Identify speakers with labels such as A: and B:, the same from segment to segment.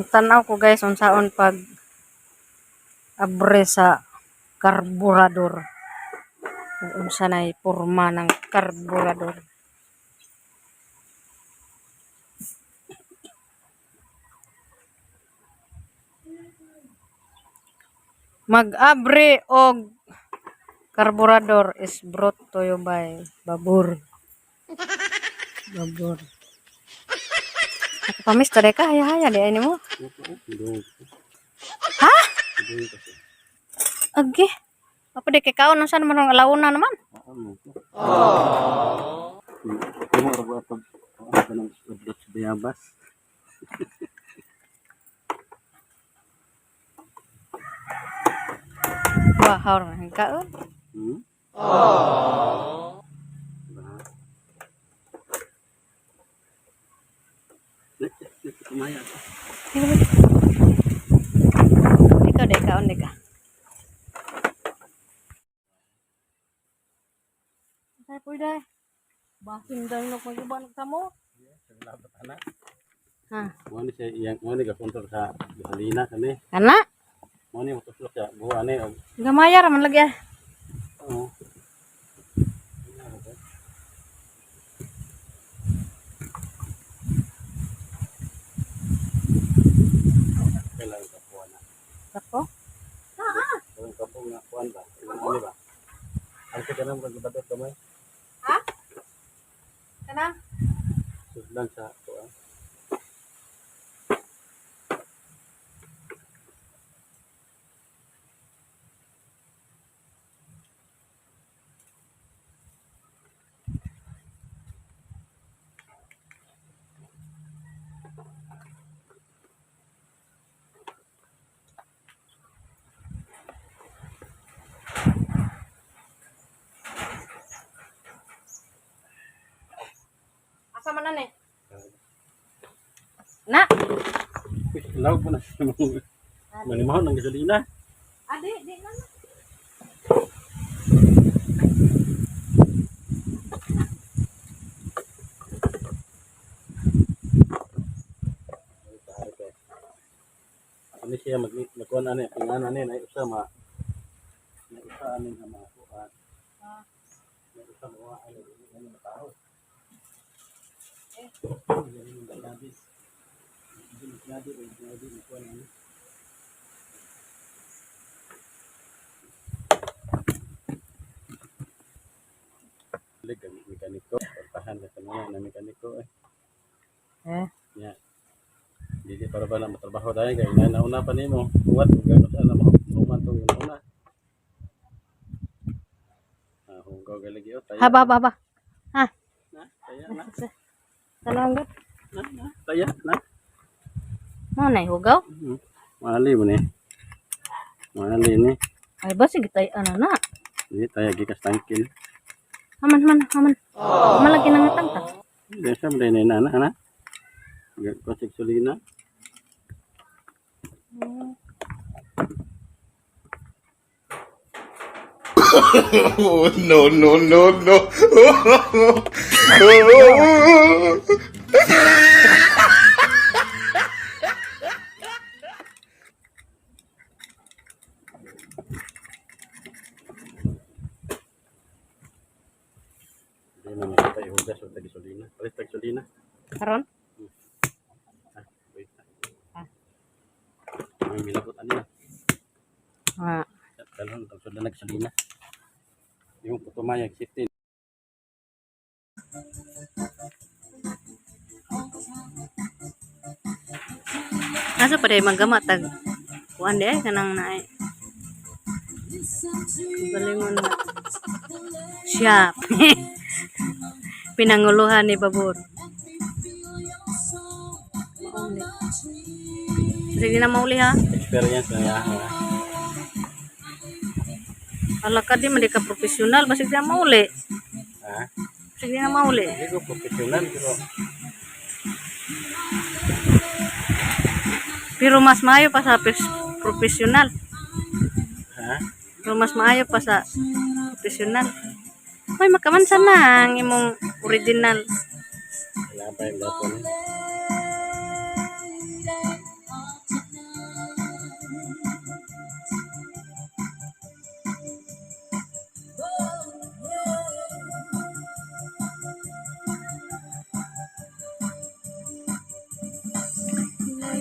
A: Tanaw ko, guys, unsaon pag abre sa karburador. Kung unsa nay porma ng karburador. Mag-abre og karburador is brought to you by Babur. Babur. Nakapamis ta ka, haya-haya di ay nimo. Ha? Agi. Apa di kay kaon unsa naman ang alauna naman?
B: Mo ra ba pag kanang udlot sa bayabas?
A: Bahaw ra ang kaon.
B: Hmm? Ba? Kumaya ka.
A: Ikaw di kaon di ka. Ay pwede. Basin dahil nagpagiban ka mo.
B: Salamat anak.
A: Ha.
B: Mo ni siya iyang mo ni ga-control sa gasolina kani.
A: Kana?
B: Mo ni motuslok siya buha ani og
A: Gamaya ra man lagi ah.
B: oo. Kailangan ka kuha na.
A: Ako?
B: Kailangan ka po nga kuhan ba? Ano ba? Ang kita naman kag kamay.
A: Ha? Kana?
B: Sudlan sa kuan.
A: Asa man na ni? Na.
B: Uy, lawag mo na siya mo. Manimahon ng gasolina.
A: Adi, di na.
B: Ano siya mag magkuan ani, ang ani na usa ma na usa ani nga mga kuan. Na usa mo ani ani matao. Eh. Grabe, kuan ani. Lig ang mekaniko, tahan na sa mga na mekaniko eh.
A: Eh.
B: Ya. Dili para ba na matrabaho dahil kay na nauna pa nimo. Uwat ug gano sa na mahuman tong nauna. Ah, hugaw galagi oh, taya.
A: Haba haba haba. Ha.
B: Na, taya na.
A: Tanawang gud.
B: Na, na, taya na.
A: Mo na hugaw.
B: Mali mo ni. Mali ni.
A: Ay ba sige tay ana na.
B: Di taya gikas tangkin.
A: Haman haman haman. Malagi na nga tangta.
B: Di sa mo na na na na. Kosik sulina.
C: Oh, no, no, no, no.
B: Di na makita ihugas og tag-sulina. Palit tag-sulina.
A: Karon?
B: Ah, wait. Ah. May milabot ani na.
A: Ha.
B: Kalon tag sulina nagsulina. Yung putumaya safety.
A: Asa pa day maggama tag kuan di ay kanang naay. Galingon na. Siya. Pinanguluhan ni Babur. Mauli. Sige na mauli ha.
B: Experience na ya.
A: Ala ka di man di ka profesional basig di na mauli.
B: Ha?
A: Basig di na mauli.
B: Hindi ko professional pero
A: Pero mas maayo pa sa profesional.
B: Ha?
A: Pero mas maayo pa sa profesional. Hoy, makamansa na ang imong original.
B: Wala pa yung gapon.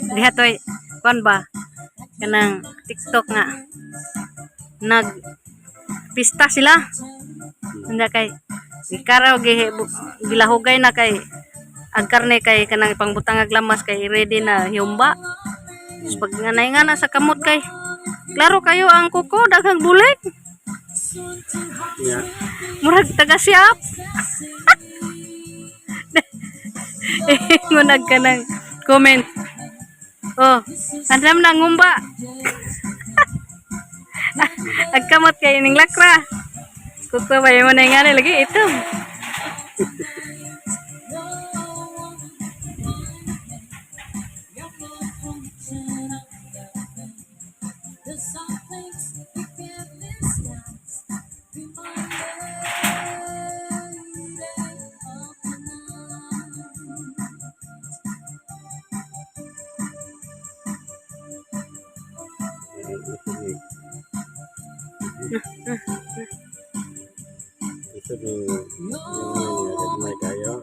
A: Diha toy, kuan ba? Kanang TikTok nga. Nag pista sila. Hindi kay gikaraw gilahugay na kay ang karne kay kanang ipangbutang ag lamas kay ready na humba. Tapos pag nganay nga na sa kamot kay klaro kayo ang kuko daghang bulik.
B: Yeah.
A: Murag taga siyap. Ngunag ka ng comment. Oh, andam na ngumba. Ang kamot kay ning lakra. Kuko ba mo na nga lagi ito.
B: Ito ni yung may kayo.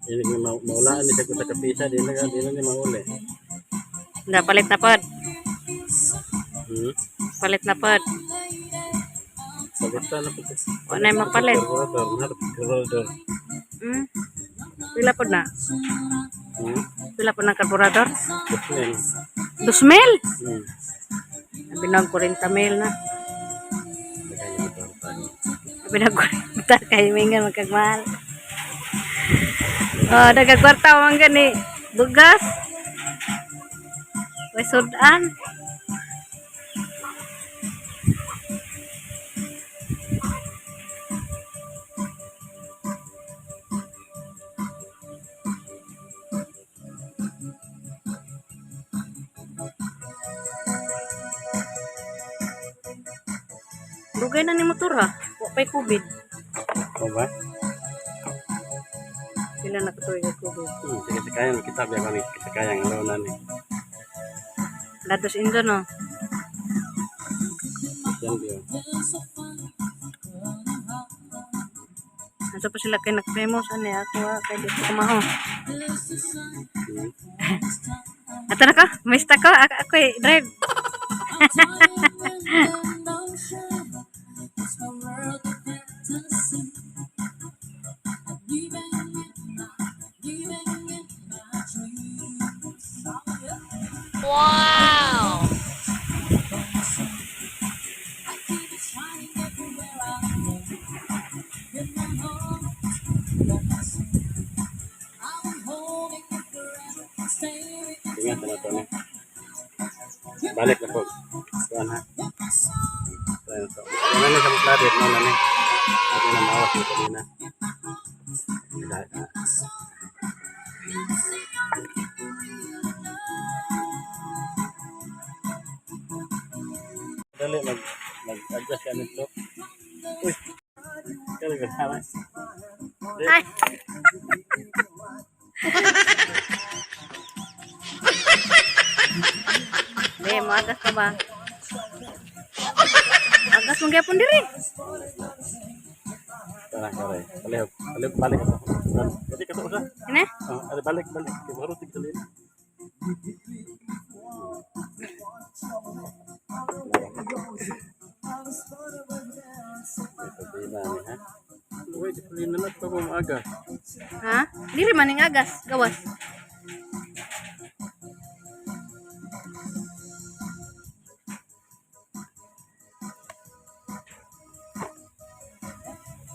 B: Ini ni maulaan ni sa kapisa di na ni mauli.
A: Da palit na pod. Palit na pod.
B: Palitan na po.
A: Wa na mapalit.
B: Karburador, mahal karburador.
A: Pila pod na? Pila pod ng karburador?
B: 2,000.
A: 2,000.
B: Hmm.
A: Abi nag 40 mil na.
B: Kaya ito ang tayo.
A: Abi nag 40 kay mingan magkagmahal. Oh, daghang kwarta man gani. Bugas. Way sudan. Dugay na ni motor ha. Wa pa'y COVID.
B: O ba?
A: Pila na katuig ang COVID.
B: Sige, sakayan kita biya kami sakayan ang lawan ni.
A: Lados Indo no.
B: Yan biya.
A: Asa pa sila kay nag-famous ani ako ha kay di ko kumao. Ato na ko, mista ko, ako, ako drive.
B: Ingat na to ni. Balik na po. Kuan ha. Kuan to. Ano ni sa muklarit no na ni. Ako na mawas ni kanina. Dahil, ah. Dali mag-adjust ka nito. Uy. Kaya ka tama.
A: Ay. Be, moagas ka ba? Agas mong gyapon diri.
B: Tara, kare. Balik, balik, balik ako. Kasi ka to usa.
A: Ine?
B: Oh, ada balik, balik. Kay baru tig salin. Ito na ni ha. Uy, di na lang pa maaga.
A: Ha? Diri man ning agas, gawas.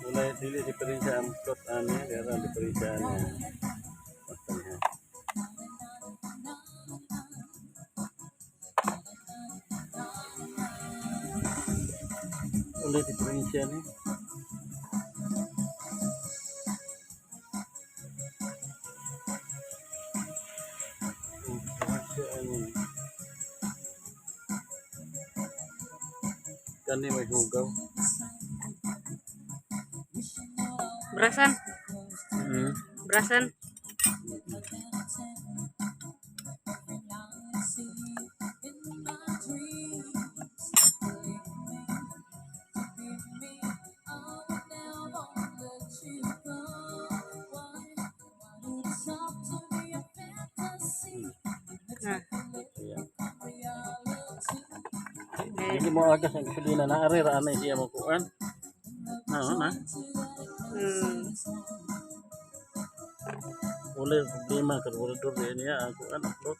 B: Wala dili diferensya ang plot ani, pero ang diferensya ani. Basta ni ha. Wala diferensya ni. Ang diferensya ani. Kani may hugaw.
A: Brasan,
B: Mm.
A: brasan. Kay
B: Hindi mo agas ang gasolina na ari ra anay siya mo kuan. Na na. Wala yung problema karburador din niya ang kuan upload.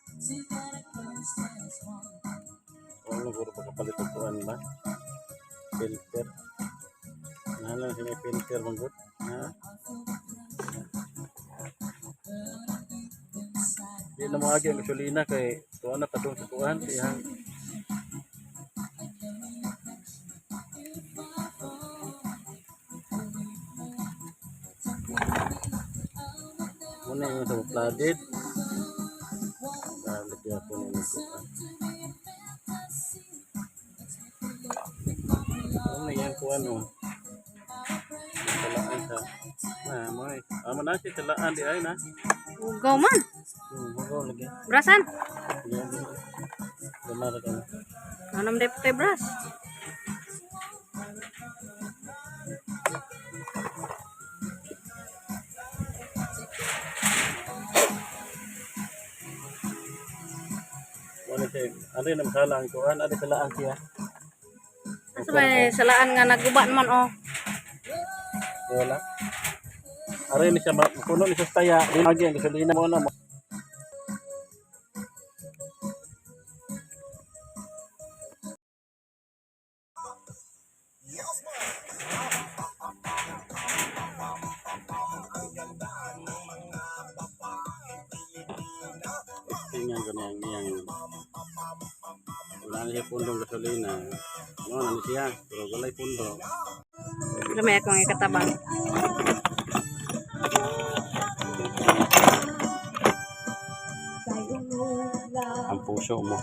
B: Wala guro pagkapalit og kuan ba? Filter. Nahala siya may filter man gud. Ha? Di na mo agi ang gasolina kay tuwa na padung sa kuan siyang. Muna yung sa flooded. Balik ako na yung kuan. Ano yung kuan oh. Talaan sa na mo ay. Amo na si talaan di ay na.
A: Ugaw man.
B: Hugaw lagi.
A: Brasan.
B: Yan. Lumara ka na.
A: Anam day putay bras.
B: Muna siya. Ano yung masala ang kuan? Ano talaan siya?
A: Asa may salaan nga naguba naman oh.
B: Wala. Aray ni siya, mapuno ni siya sa taya. Di lagi ang gasolina mo na. Tingnan ko na yung iyang wala na siya pundong gasolina. Ano na siya, pero wala'y pundo.
A: Lamay akong ikatabang.
B: Ang puso mo.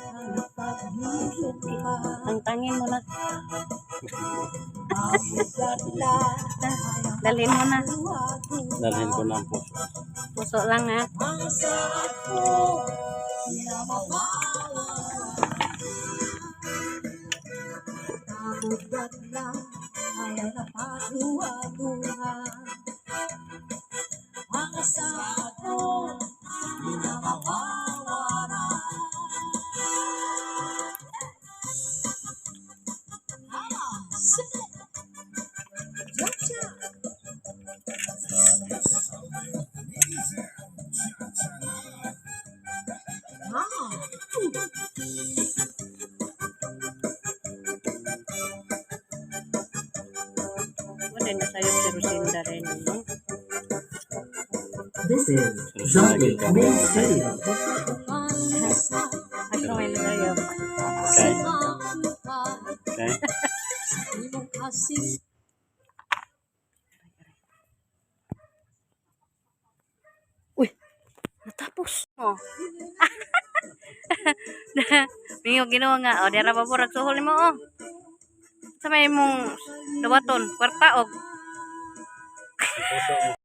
A: Tangtangin mo na. Dalhin mo na.
B: Dalhin ko na ang puso.
A: Puso lang ha. Wala na sayop si Rosinda rin. No?
D: This is Zombie Main Studio.
A: Ako may nasayop.
B: Okay. Okay.
A: Uy, natapos. Oh. Mingo Ginoo nga, oh, dira ba burag suhol nimo oh. Sa may mong dawaton, kwarta og
B: Ang puso mo.